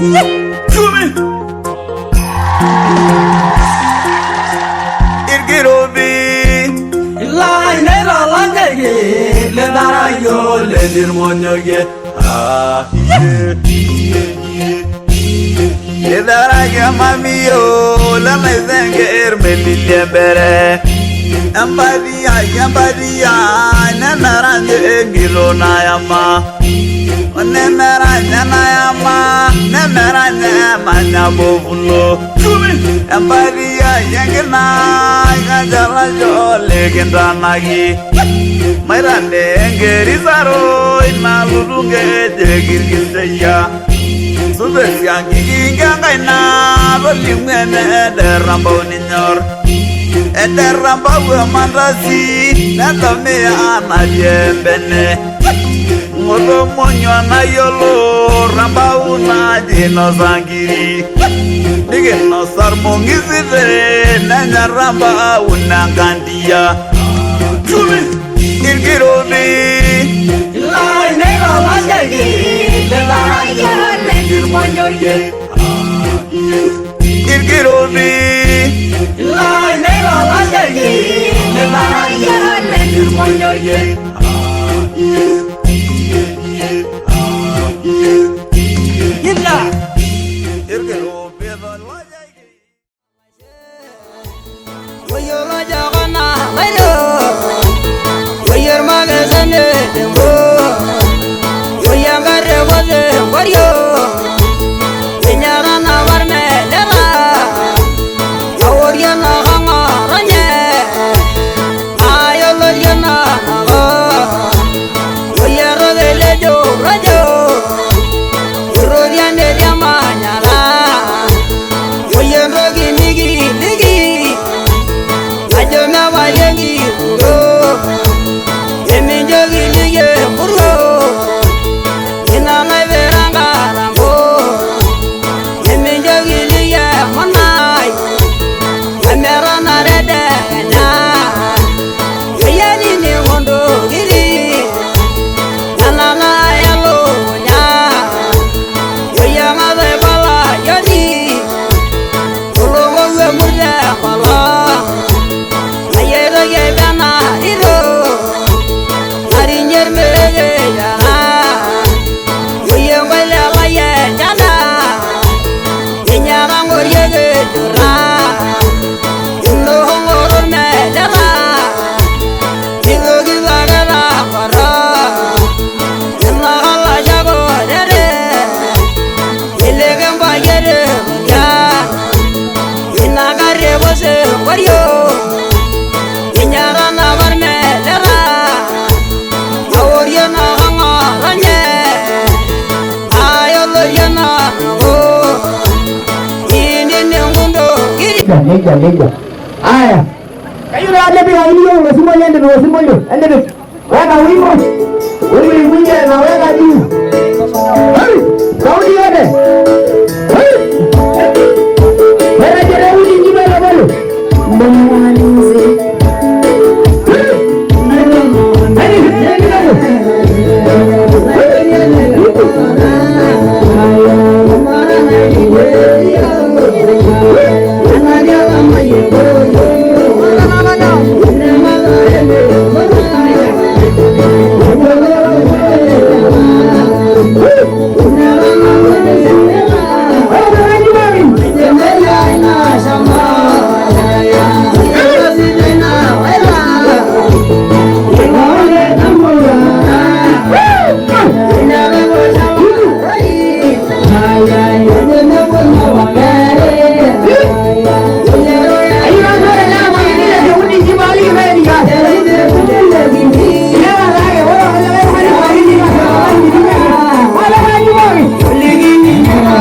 Chumi. Irkirobi. Idaraja mamio la mezenge ermelile bere. Ambadia ambadia nemeranje engilo nayama. Nemeranje nayama nemeranje manyabovulo. Ambadia yengina gajala jole gendanagi. Mairande engerizaro inalulunge jegirgiseya. Subesiangi gangaina bolimwene derrambo ninyor. Ederramba mandasi netomia anajembene. Ngoto monyo na yolo ramba una jino sangiri. Digeno sarmongisite nenya ramba unangandia. Irkirobi. Irkirobi. Leja leja. Aya. Kayo na lebi hayo usimolio ndio usimolio. Ndio. Weka wimbo. Wewe mwingi na weka juu. Hey! Sauti yote. Hey! Wewe jere udi njibe na balo. Mbona Thank you.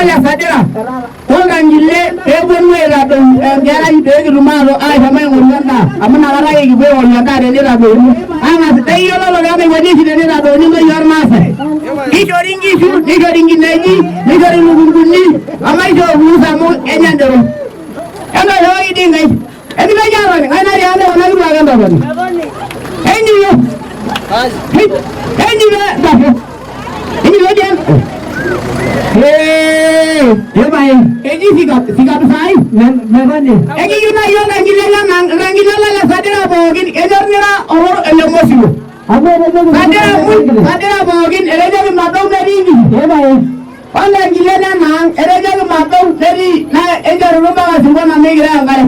le Sadira oltangile peeponu aitadou enkerai pee kitum aashom aing'oru endaa amu inakata ake kipuo aing'oru endaa tenitadouni. Ang'as iyiololo taa enaikoni oshi tenitadouni intoyie ormaasai. Kishori nkishu, nishori nkineji, nishori ilukunguni, omaishoo ruhusa amu kenya ndero. Entoshokoki dii nkaik. Emitoki aatoni, ng'ae natii ande kuna kituak entotoni. Enjiyo. Enjiyo ntasho. Enjiyo dii Hey, epae, eji sikap sai. Metoni. Ekiyieu naaji oltangile lena le Sadira pookin, kenyor nira ele mosio. Sadira muj, Sadira pookin, etejoki madou metii nkishu. Epae. Oltangile lena ang, etejoki madou metii, naa enchorutu mpaka Sirkwa mikirew enkare.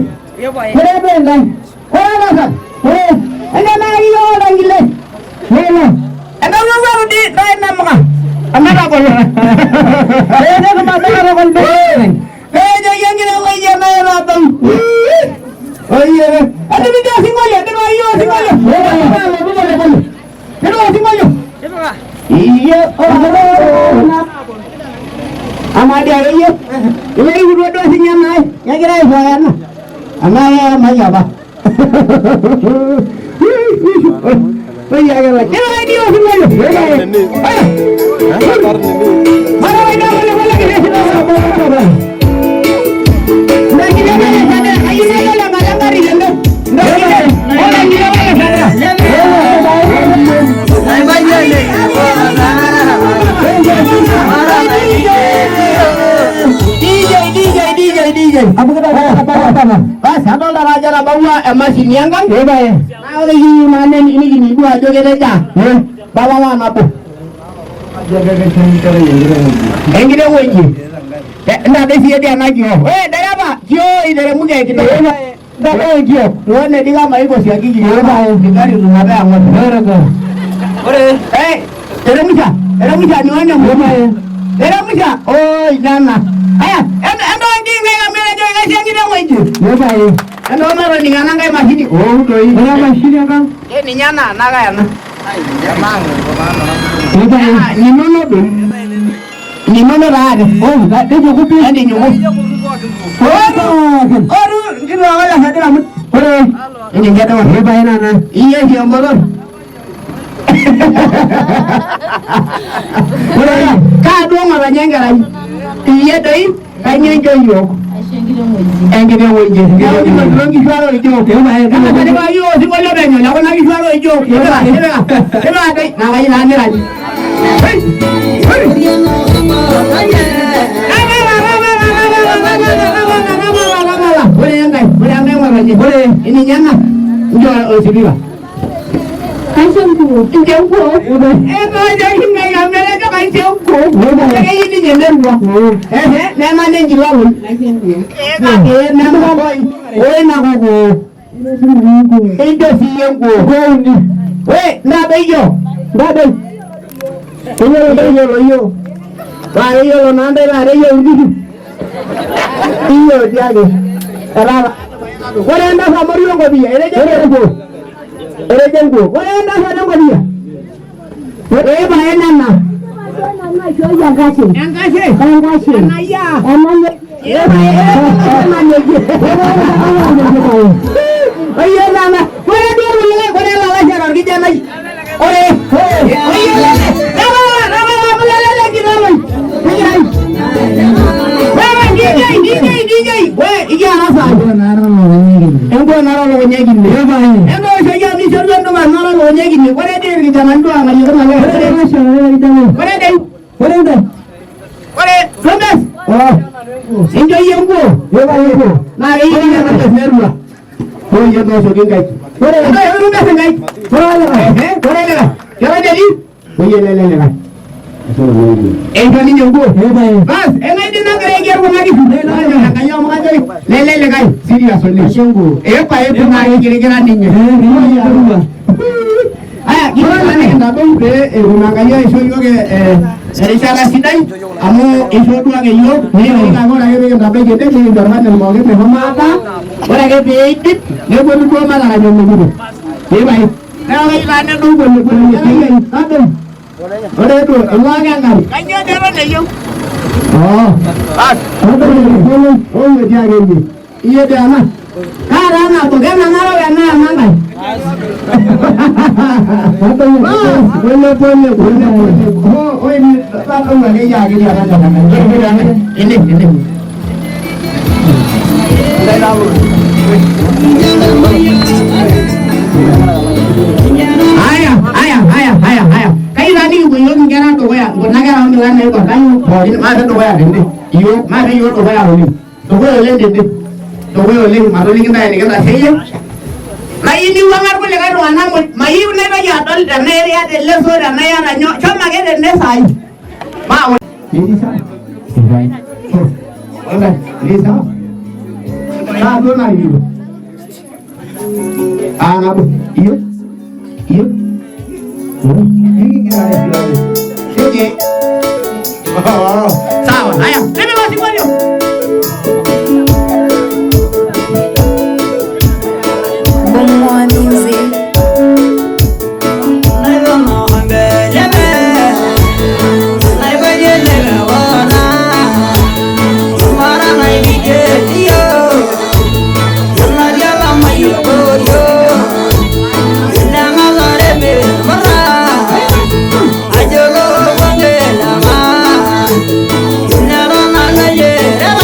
Ore duo enkae. Ore oltasat. Ore. Encho naaki iyiook oltangile. Lelo. Entawuo dii ntae inamuka. Ometagolo. Etejoki madou katukul Peejoki enkiteng oiye naitadou. Oiye. Etipika osinkolio, tipika iyie osinkolio. Tipika osinkolio. Iye amaa dii akeyie ilerikutua duo sinye ena ai kegira aishooyo ena anaa keemaki apa Oye ake lai. Tipika dii osinkolio. Basi adolta taa ajo etabawua emashini enkang. Naa ore kiyieu naa nikining duo ajo ketejo baba naa nabo. Enkiteng oji. Ntadoi siiyie dii ena kioo. Ore dereva kioo iteremuki enkiteng. Ntadoi enkioo. Nione dii kama iko siakiki. Igari tunape ang'or. Eh, teremusha, teremusha nione mo. Teremusha, oi nana. Aya, endo nkinga amu etejo kaisho enkiteng oji. Endo matoning ena nkae mashini. Oh doi. Ke ninye ena anaa kae ena? Ninono doi. Ninono taa ate. Entinyuku. Oru, oru nkituak ole Sadira muj. Eninche doi. Iyie oshi embotor. Kaa duo ng'otonye enkerai? Iyie doi kainyoo incho iyiook? Enkiteng oje. Neeku kinotito nkishu are oijo. Tang'asa tipikaki iyiook osinkolio penyo lekuna kishu are oijo. Tipika, tipika, tipika doi. Naa kayieu naa nirany. Hei, hei. Ore enkae, ore enkae ng'otonye. Ore ninye ena, nchoo osipika. Kaisho enkuo. Incho enkuo. Etooshoki nkaik amu etejo kaisho enkuo. Keyieu ninye nerua. Ehe, nena nenkilaloi. Kake nena oi. Oi ina kokoo. Incho siiyie enkuo. Ore ntadoi iyio. Ntadoi. Keyiolo keyiolo iyio. Paa keyiolo naa ntae taata eyieu inkishu. Iyio dii ake. Etaa Ore entasat moruo enkopiyia, etejo enkuo. Etejo enkuo. Ore entasat enkopiyia. Ee pae nena. Enkashe. Enkashe. Enkashe. Enayiaa. Enanye. Ee pae enanyokie. Oyie nana. Ore duo kulikae, ore lalashera orkijanai. Ore. Oyie lele. Tapala, tapala amu lelele kilaloi. Kigirai. Wewe DJ, DJ, DJ. We, ikiara saai. Enkuo nara lukunya ekine. Entooshoki amu ishorua endupa nara lukunya ekine. Ore dii irkijanani duo ang'arieki nale. Ore dei. Ore Thomas. Incho iyie enkuo. Naa keyieu ninye Thomas nerua. Ore iyie tooshoki inkaik. Ore Thomas inkaik. Ore likae. Keton etii. Oyie lele likae. Eisho ninye enkuo. Bas, enaidim nagira aiger kuna kishu. Nanyor Enkai amu kajoki lele likae serious oleng. Ee pae pi naa kigirigira ninye. Aya, kigira nikintadou pee etum Enkai aisho iyiook erishata sidai amu isho duo ake iyiook neeku ake ore ake pee kintabaiki ende nikincho orpanel pookin meshomo adaa. Ore ake pee eidip neponu duo matarany olokito. Ee pae. Neeku kayieu taa nedou polepole. Kerai ai, tadou. Ore etu ilo ake Enkai. Kainyoo dee eton eyieu? Oh. Ore etii ake iyie. Iyie dii ena. Kaa taa nabo kena narok enaa ena nkae? Pole pole pole pole. Oh, oi tadou akeyie akiti akanyor Enkai. Ene ene. Haya, haya, haya, haya, haya. Kayieu taa nikipuo yiok inkera dukuya, kuna kera onkilani naibor kayieu pookin maate dukuya tende. Iyiok, maate yiok dukuya oleng. Dukuya oleng tende. Dukuya oleng, matoliki intae enikintasheyie. Mayieu niwuang'a irkulikae tung'anak muj, mayieu naitoki adol tenaa iyata eleso tenaa iyata nyoo, shomo ake tende saai. Maa Etii sawa? Ore, etii sawa? Kaa duo narikito? Ah, nabo. Iyo? Iyo? Nikigira ake. Eke. Oh, sawa. Haya, tipika osinkolio. Bongo Music. Yeah.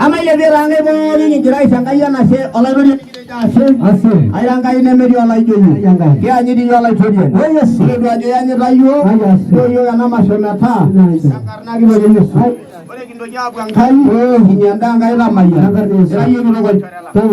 Amailepie taa Enkai pookin kigira aisho Enkai enashe Olaitoriani kitejo ashe. Ashe. Aira Enkai nemetii olaijo iyie. Ai Enkai. Kiyanyit iyie Olaitoriani. Oi Yesu. Kitodua ajo iyanyita iyiook. Ai ashe. Iyoo iyiook ena masho metaa. Ai. Tenkarna kitok e Yesu. Ore kintoki aaku Enkai, kinya endaa Enkai tamayian. Tenkarna Yesu. Ira iyie kitok olchore lang.